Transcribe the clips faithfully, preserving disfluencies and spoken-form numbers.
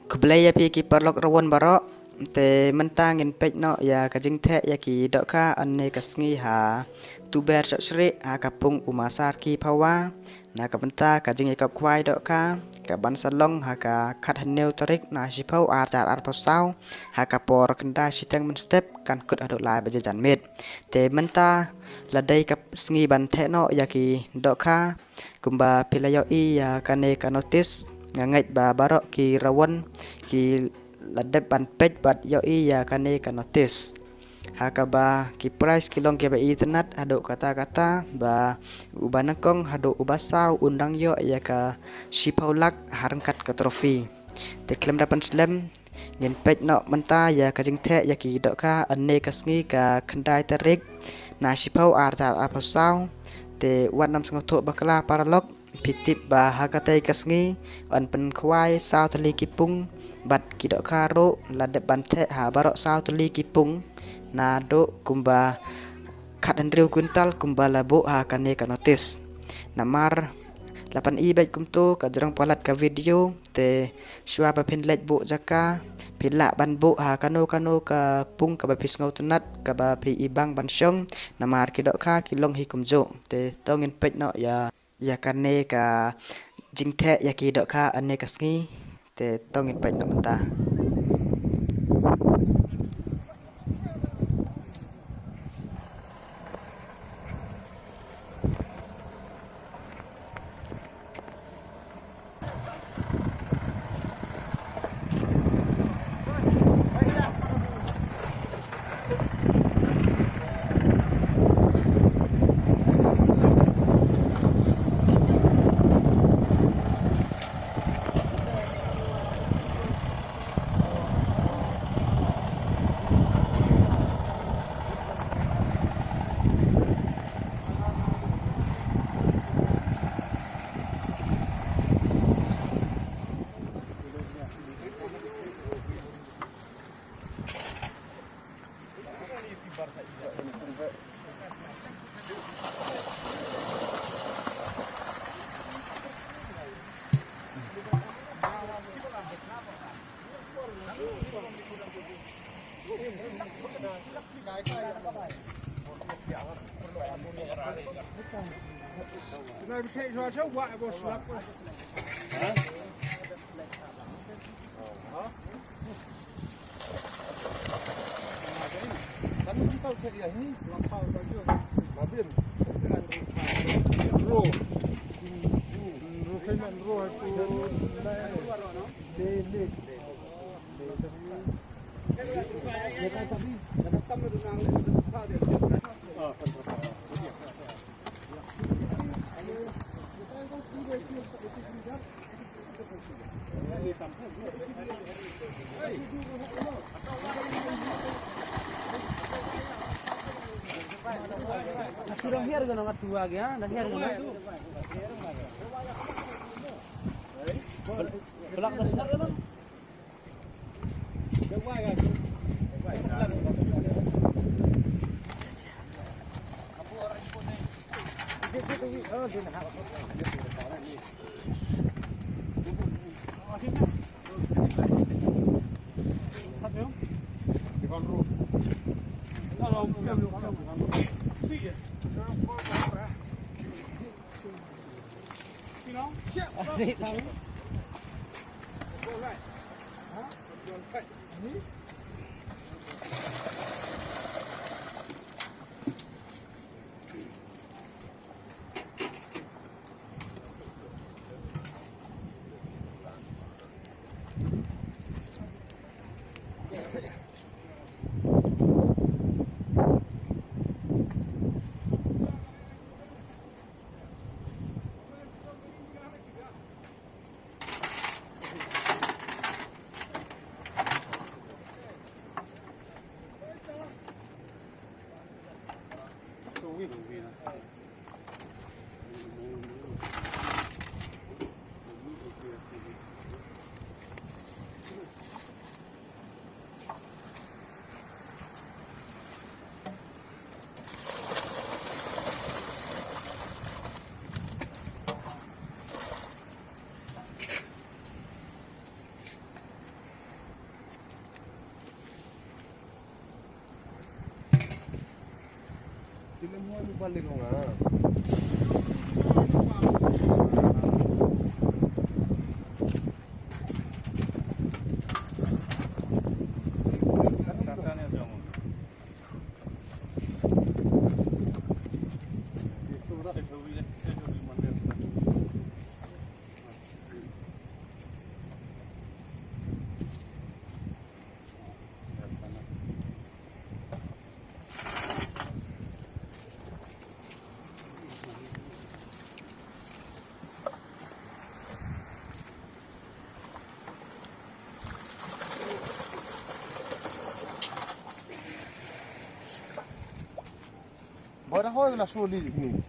Khublei ïa phi ki paralok rawon baroh. Te mynta ngin peit noh ïa ka jingtheh ïa ki dohkha ynne ka sngi ha Tuber Chokchrieh ha ka pung u Masar ki Phawa. Na ka bynta ka jingïakop khwai dohkha ka ban sa long ha ka khathynñiew tarik na shiphew arhajar arphew saw ha ka por khyndai shiteng mynstep kan kut haduh lai baje janmiet. Te mynta la dei ka sngi ban theh noh ïa ki dohkha. Kumba phi la ïohi ïa kane ka notis, nga ngeit ba baroh ki rawon ki la dep ban peit bad ïohi ïa kane ka notis. Ha kaba ki prize ki long kiba itynnat haduh katta katta, ba uba nyngkong haduh uba saw un dang ïoh ïa ka shiphew lak ha ryngkat ka trophy. Te khlem da pynslem, ngin peit noh mynta ïa ka jingtheh ïa ki dohkha ynne ka sngi ka khyndai tarik na shiphew arhajar arphew saw. Te wat nym sngewthuh bakla paralok, phi tip ba ha katei ka sngi yn pynkhwai saw tylli ki pung bad ki dohkha ruh la dep ban theh ha baroh saw tylli ki pung, naduh kumba khathynriew kwintal kumba la buh ha kane ka notis. Namar la pyni beit kumto ka jrong palat ka video, te shuwa ba phin leit buh jaka, phi lah ban buh ha kano kano ka pung kaba phi sngewtynnat kaba phi i bang ban shong. Namar ki dohkha ki long hi kumjuh. Te to ngin peit noh ïa, ïa kane ka jingtheh ïa ki dohkha ynne ka sngi. Te to ngin peit noh mynta. Atu dah hiar kena mat tua ke, ha? Dah hiar kena. Belak dah hiar kena. Ba da hoi na suli ni.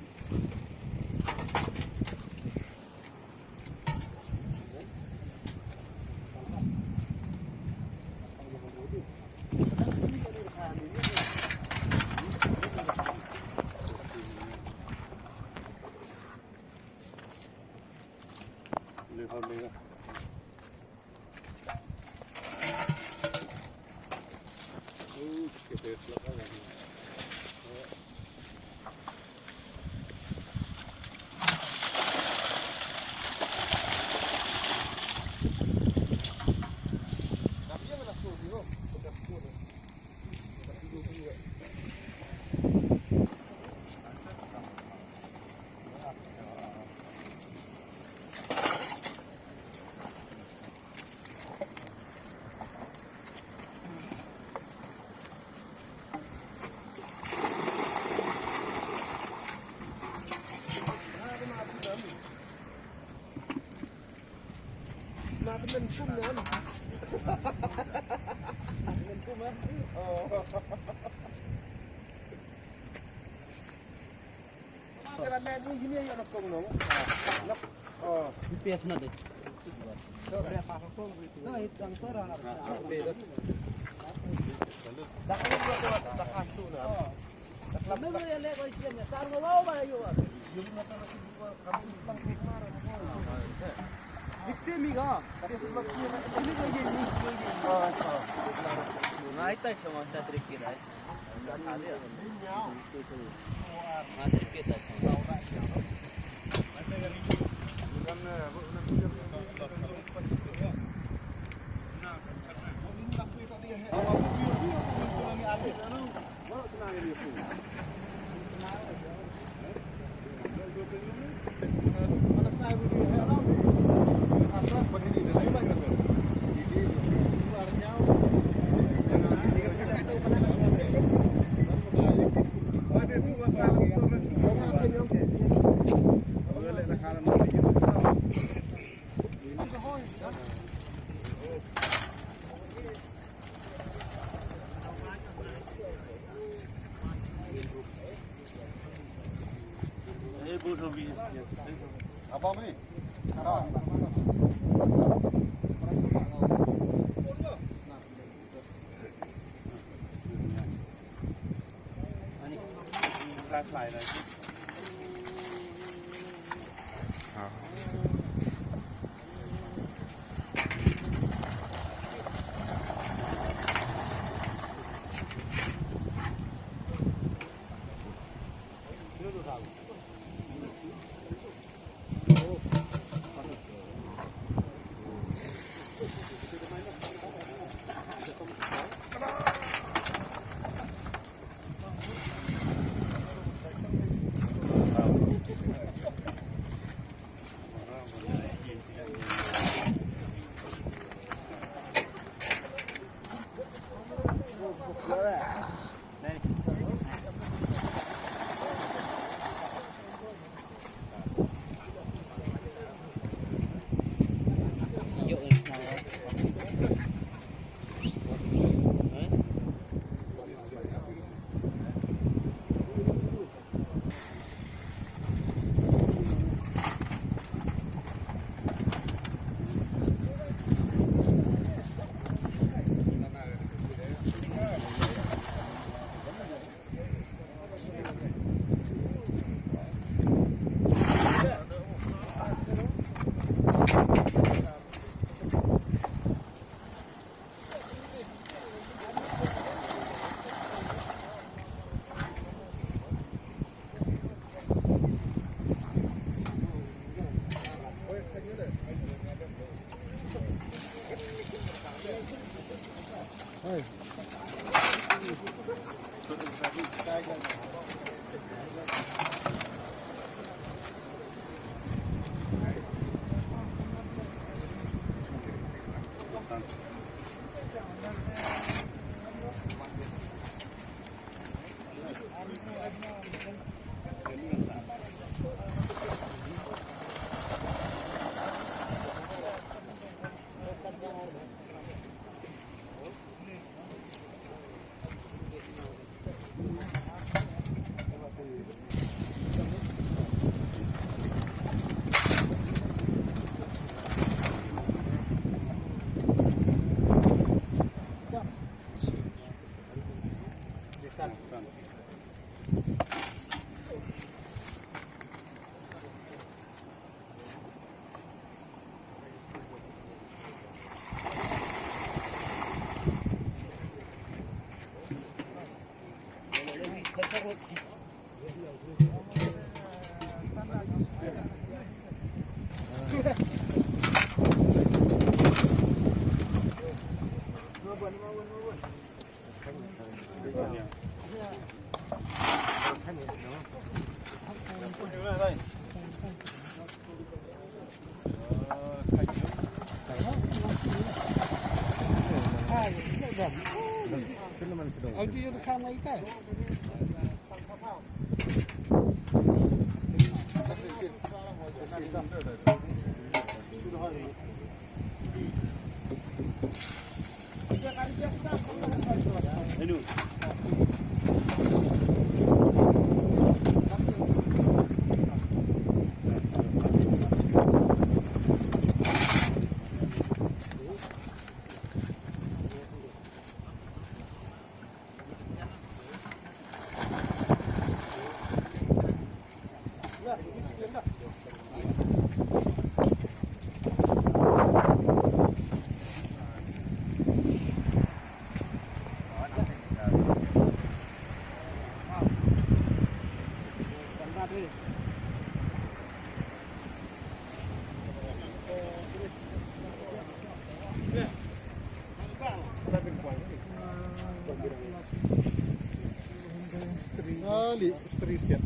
Ah, li, teri sikit.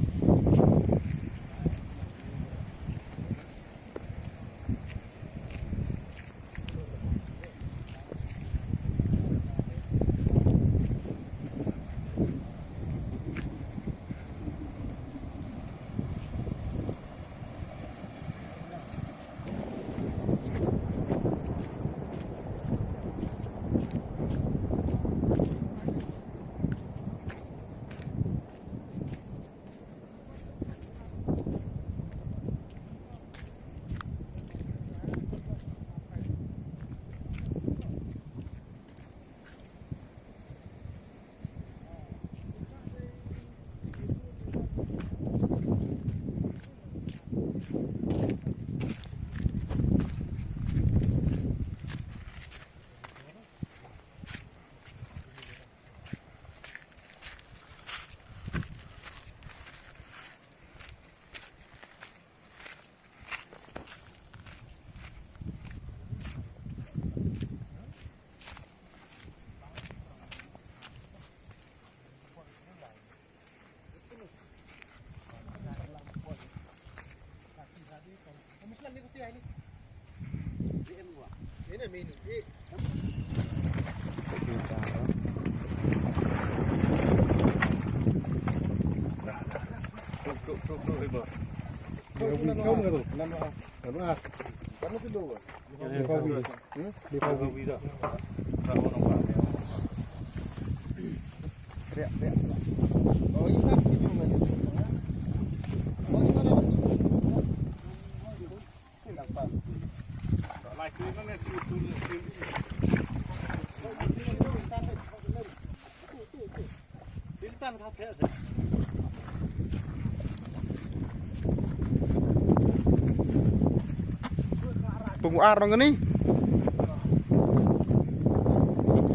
Pung ar nang ni.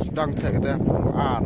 Sdang theh kata pung ar.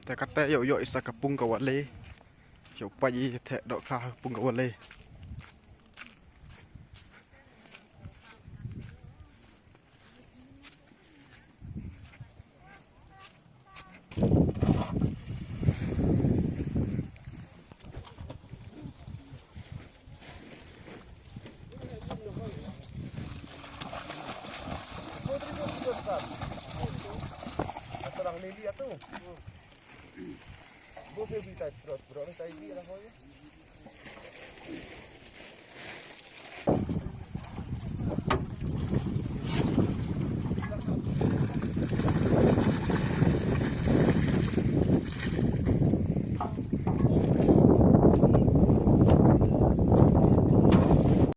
Te kata ïoh ïoh isa ka pung ka wale. Ïoh pa i te dohkha pung ka wale.